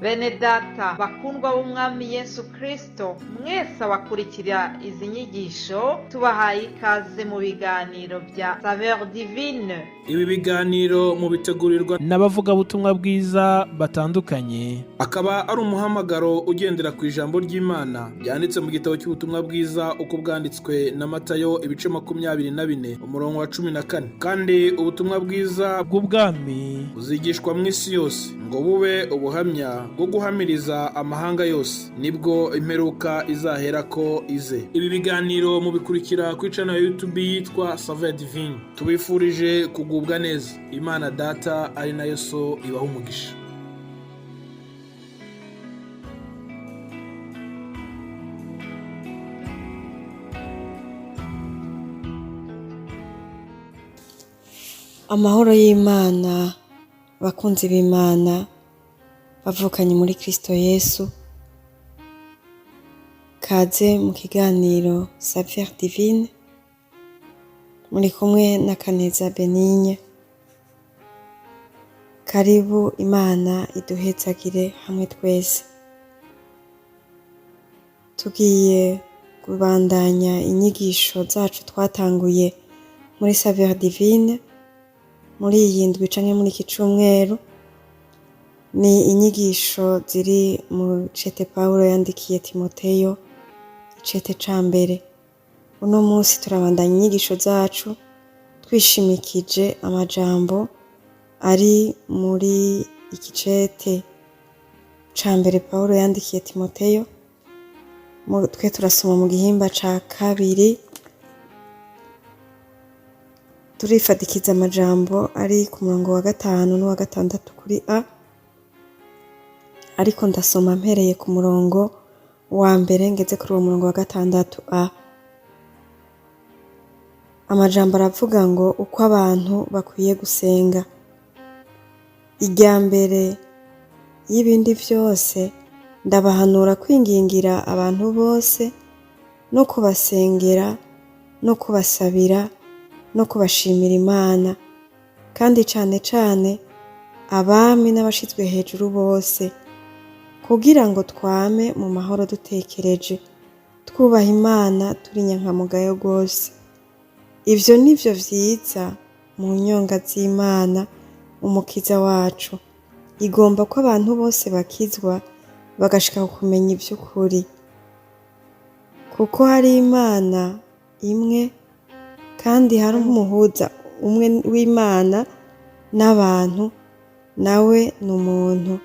Bene data bakundwa b'Umwami Yesu Kristo, mwese abakurikira izi nyigisho, tubahaye ikaze mu biganiro bya Saveur Divine. Ibi biganiro mubitegurirwa n'abavugabutumwa bwiza batandukanye. Akaba ari umuhamagaro ugendera ku ijambo ry'Imana ryanditse mu gitabo cy'ubutumwa bwiza uko bwanditswe na Matayo, ibice 24, umurongo wa 14. Kandi ubutumwa bwiza bw'ubwami buzigishwa mu isi yose ngo bube ubuhamya bwo guhamiriza amahanga yose, nibwo imperuka izaherako ize. Ibi biganiro mubikurikira kuri channel ya YouTube yitwa Saveur Divine. Tubifurije kugubwa neza. Imana Data ari nayo So ibaha umugisha. Amahoro y'Imana, abakunzi b'Imana bavukanye muri Kristo Yesu, kaze mu kiganiro Saveur Divine. Muri kumwe na Kaneza Benigne. Karibu, Imana iduhezagire hamwe twese. Tugiye kubandanya inyigisho zacu twatanguye muri Saveur Divine muri iyi ndwi canke muri iki cumweru. Ni inyigisho ziri mu cete Pawulo yandikiye Timoteyo, icete ca mbere. Uno munsi turabandanya inyigisho zacu twishimikije amajambo ari muri iki cete ca mbere Pawulo yandikiye Timoteyo. Twe turasoma mu gihimba ca kabiri, turifadikiza amajambo ari ku murongo wa gatanu n'uwa gatandatu kuri A, ariko ndasoma mpereye ku murongo wa mbere ngeze kuri uwo murongo wa gatandatu A. Amajambo aravuga ngo: uko abantu bakwiye gusenga. Irya mbere y'ibindi vyose, ndabahanura kwingingira abantu bose, no kubasengera, no kubasabira, no kubashimira Imana, kandi cane cane abami n'abashizwe hejuru bose, kugira ngo twame mu mahoro dutekereje, twubaha Imana, turi nyankamugayo rwose. Ivyo nivyo vyiza mu nyonga z'Imana Umukiza wacu. Igomba ko abantu bose bakizwa, bagashika ku kumenya ivy'ukuri. Kuko hari Imana imwe, kandi hari umuhuza umwe w'Imana n'abantu, nawe ni umuntu,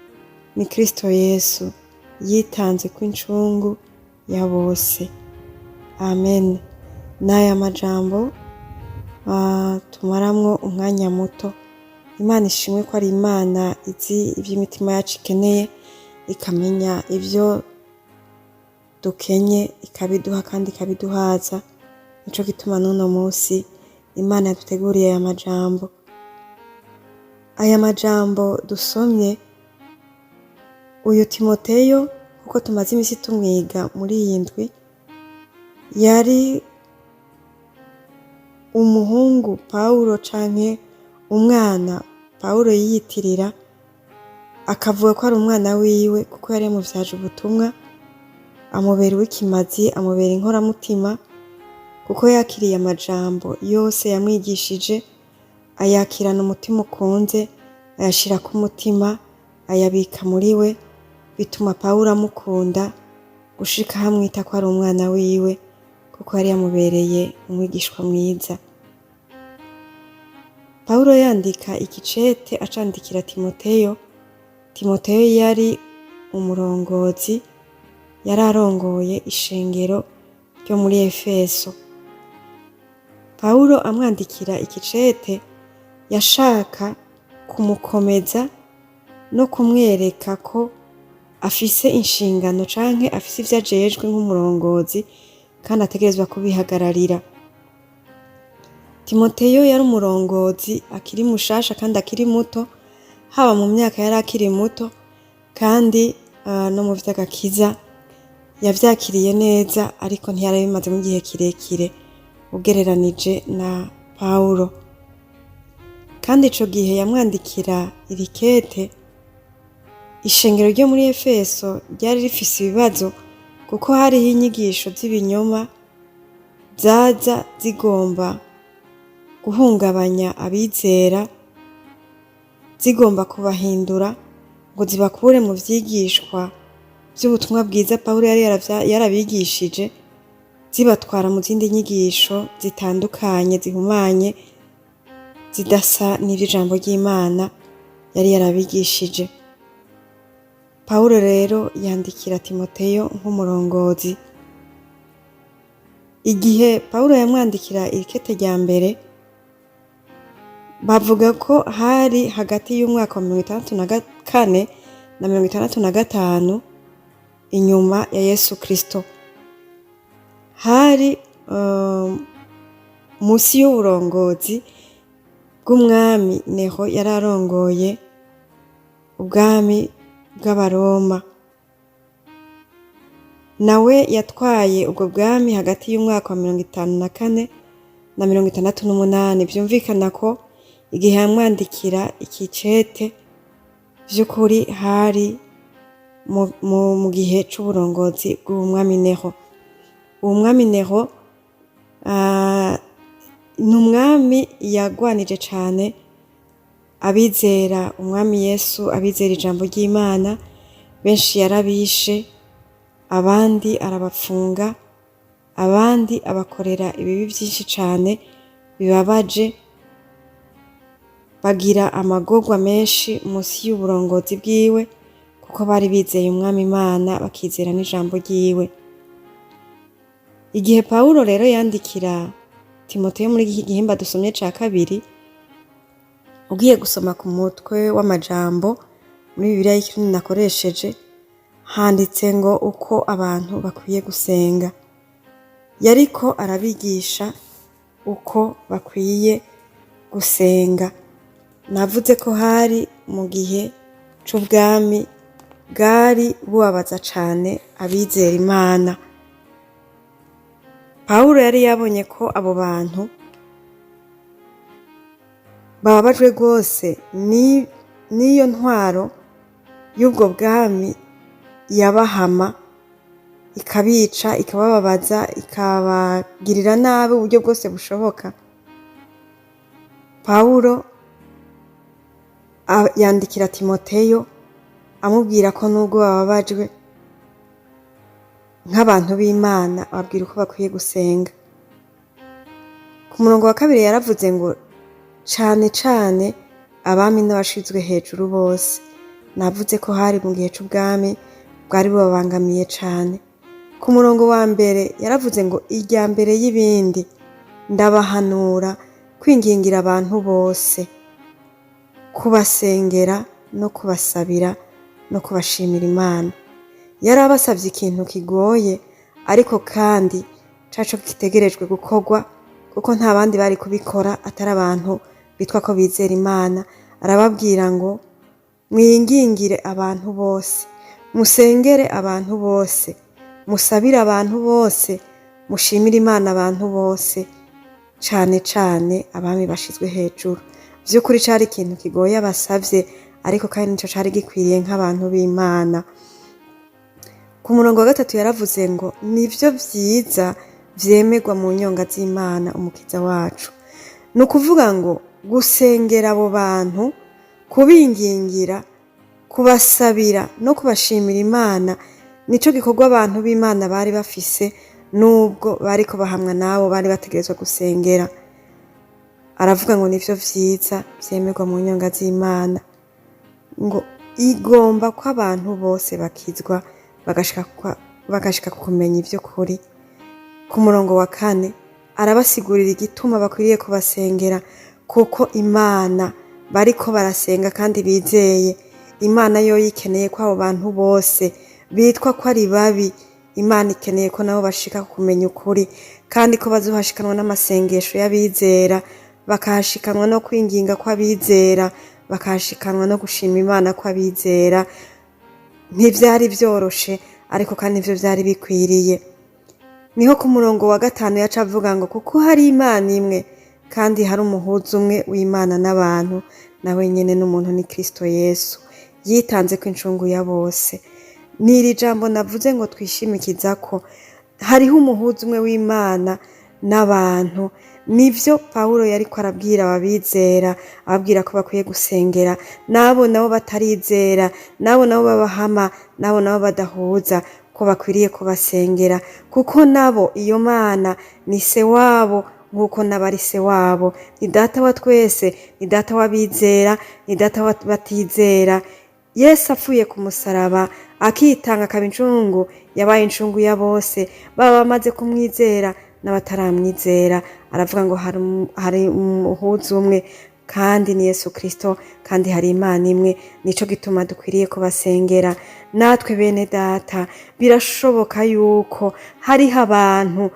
ni Kristo Yesu, yitanze kw'incungu ya bose. Amen. N'aya majambo tumaramwo umwanya muto. Imana ishimwe ko ari Imana izi ivy'imitima yacu ikeneye, ikamenya ivyo dukenye, ikabiduha kandi ikabiduhaza. Nico gituma n'uno munsi Imana yaduteguriye aya majambo. Aya majambo dusomye, uyu Timoteyo, kuko tumaze imisi tumwiga muri iyi ndwi, yari umuhungu Pawulo canke umwana Pawulo yiyitirira, akavuga ko ari umwana wiwe, kuko yari yamuvyaje ubutumwa, amubera uw'ikimazi, amubera inkoramutima, kuko yakiriye amajambo yose yamwigishije, ayakirana umutima ukunze, ayashira ku mutima, ayabika muri we, bituma Pawulo amukunda gushika hamwita ko ari umwana wiwe, kuko yari yamubereye umwigishwa mwiza. Pawulo yandika ikicete acandikira Timoteyo, Timoteyo yari umurongozi, yari arongoye ishengero ryo muri Efeso. Pawulo amwandikira ikicete yashaka kumukomeza no kumwereka ko afise inshingano canke afise ivyo ajejwe nk'umurongozi, kandi ategerezwa kubihagararira. Timoteyo yari umurongozi akiri mushasha kandi akiri muto, haba mu myaka yari akiri muto, kandi no mu vy'agakiza yavyakiriye neza, ariko ntiyari abimazemo igihe kirekire ugereranije na Pawulo. Kandi ico gihe yamwandikira iri kete, Ishengero ryo muri Efeso ryari rifise ibibazo kuko hariho inyigisho z'ibinyoma zaza zigomba guhungabanya abizera, zigomba kubahindura ngo zibakure mu vyigishwa vy'ubutumwa bwiza Pawulo yari yarabigishije, zibatwara mu zindi nyigisho zitandukanye zihumanye, zidasa n'ivy'ijambo ry'Imana yari yarabigishije. Pawulo rero yandikira Timoteyo nk'umurongozi. Igihe Pawulo yamwandikira irikete rya mbere, bavuga ko hari hagati y'umwaka wa 64 na 65 inyuma ya Yesu Kristo. Hari musi y'uburongozi bw'umwami Nero yari arongoye ubwami bw'Abaroma. Nawe yatwaye ubwo bwami hagati y'umwaka wa 54 na 68. Vyumvikana ko igihe yamwandikira ikicete, vy'ukuri hari mu gihe c'uburongozi bw'umwami Nero. Uwo mwami Nero ni umwami yagwanije cane abizera umwami Yesu, abizera ijambo ry'Imana. Benshi yarabishe, abandi arabapfunga, abandi abakorera ibibi vyinshi cane bibabaje, bagira amagorwa menshi musi y'uburongozi bwiwe, kuko bari bizeye umwami Imana, bakizera n'ijambo ryiwe. Igihe Pawulo rero yandikira Timoteyo muri iki gihimba dusomye ca kabiri, ugiye gusoma ku mutwe w'amajambo muri Bibiliya y'ikirundi nakoresheje, handitse ngo uko abantu bakwiye gusenga. Yariko arabigisha uko bakwiye gusenga. Navuze ko hari mu gihe c'ubwami bwari bubabaza cane abizera Imana. Pawulo yari yabonye ko abo bantu bababajwe rwose n'iyo ntwaro y'ubwo bwami yabahama, ikabica, ikabababaza, ikabagirira nabi uburyo bwose bushoboka. Pawulo yandikira Timoteyo amubwira ko nubwo bababajwe nk'abantu b'Imana, ababwira uko bakwiye gusenga. Ku murongo wa kabiri yaravuze ngo cane cane abami n'abashizwe hejuru bose. Navuze ko hari mu gihe c'ubwami bwari bubabangamiye cane. Ku murongo wa mbere yaravuze ngo irya mbere y'ibindi ndabahanura kwingingira abantu bose, kubasengera no kubasabira no kubashimira Imana. Yari abasavye ikintu kigoye, ariko kandi caco gitegerejwe gukorwa, kuko nta bandi bari kubikora atari abantu bitwa ko bizera Imana. Arababwira ngo mwingingire abantu bose, musengere abantu bose, musabire abantu bose, mushimire Imana abantu bose, cane cane abami bashizwe hejuru. Vy'ukuri cari ikintu kigoye abasavye, ariko kandi nico cari gikwiriye nk'abantu b'Imana. Ku murongo wa gatatu yaravuze ngo nivyo vyiza vyemerwa mu nyonga z'Imana umukiza wacu. Ni ukuvuga ngo gusengera abo bantu, kubingingira, kubasabira no kubashimira Imana, nico gikorwa abantu b'Imana bari bafise, nubwo bariko bahamwa n'abo bari bategerezwa gusengera. Aravuga ngo nivyo vyiza vyemerwa mu nyonga z'Imana, ngo igomba ko abantu bose bakizwa bagashika ku kumenya ivy'ukuri. Ku murongo wa kane arabasigurira igituma bakwiriye kubasengera, kuko Imana bariko barasenga kandi bizeye Imana yoyo ikeneye ko abo bantu bose bitwa ko ari babi, Imana ikeneye ko nabo bashika ku kumenya ukuri, kandi ko bazohashikanwa n'amasengesho y'abizera, bakahashikanwa no kwinginga kw'abizera, bakahashikanwa no gushima Imana kw'abizera. Ntivyari vyoroshe, ariko kandi nivyo vyari bikwiriye. Niho ku murongo wa gatanu yaca avuga ngo kuko hari Imana imwe, kandi hari umuhuza umwe w'Imana n'abantu, nawe nyene n'umuntu ni Kristo Yesu. Yitanze ko incungu ya bose. Ni iri jambo navuze ngo twishimikiza ko hariho umuhuza umwe w'Imana n'abantu. Nivyo Pawulo yariko arabwira ababizera, ababwira ko bakwiye gusengera n'abo nabo batarizera, n'abo nabo babahama, n'abo nabo badahuza, ko bakwiriye kubasengera, kuko nabo iyo Mana ni se wabo nk'uko nabo ari se wabo. Ni data wa twese, ni data w'abizera, ni data w'abatizera. Yesu apfuye ku musaraba akitanga akaba incungu, yabaye incungu ya bose, baba bamaze kumwizera n'abataramwizera. Aravuga ngo hari umuhuza umwe, kandi ni Yesu Kristo, kandi hari Imana imwe. Nico gituma dukwiriye kubasengera. Natwe bene data, birashoboka yuko hariho abantu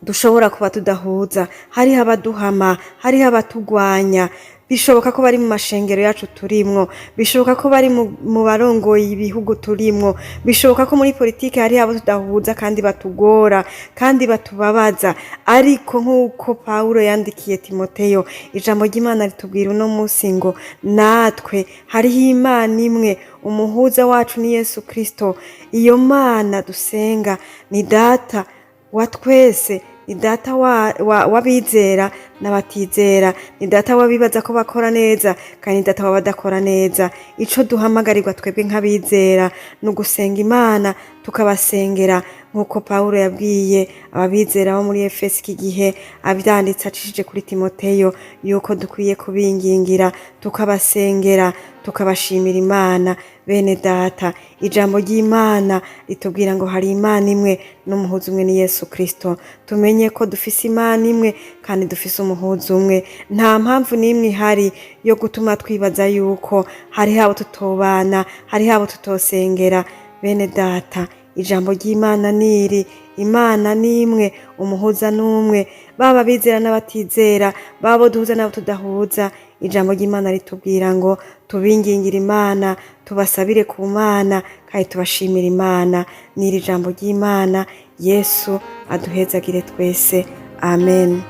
dushobora kuba tudahuza, hariho abaduhama, hariho abatugwanya. Bishoboka ko bari mu mashengero yacu turimwo, bishoboka ko bari mu barongoye ibihugu turimwo, bishoboka ko muri politike hariho abo tudahuza kandi batugora kandi batubabaza. Ariko nk'uko Pawulo yandikiye Timoteyo, ijambo ry'Imana ritubwira uno munsi ngo natwe hariho Imana imwe, umuhuza wacu ni Yesu Kristo. Iyo Mana dusenga ni data wa twese, ni data w'abizera n'abatizera, ni data w'abibaza ko bakora neza, kandi ni data w'abadakora neza. Ico duhamagarirwa twebwe nk'abizera ni ugusenga Imana, tukabasengera, nk'uko Pawulo yabwiye ababizera bo muri Efeso iki gihe avyanditse acishije kuri Timoteyo, yuko dukwiye kubingingira, tukabasengera, tukabashimira Imana. Bene data, ijambo ry'Imana ritubwira ngo hari Imana imwe n'umuhuza umwe, ni Yesu Kristo. Tumenye ko dufise Imana imwe kandi dufise umuhuza umwe. Nta mpamvu n'imwe ihari yo gutuma twibaza yuko hariho abo tutobana, hariho abo tutosengera. Bene data, ijambo ry'Imana niri: Imana ni imwe, umuhuza n'umwe, baba abizera n'abatizera, baba abo duhuza n'abo tudahuza. Ijambo ry'Imana ritubwira ngo tubingingire Imana, tubasabire ku Mana, kandi tubashimire Imana. N'iri jambo ry'Imana, Yesu aduhezagire twese. Amen.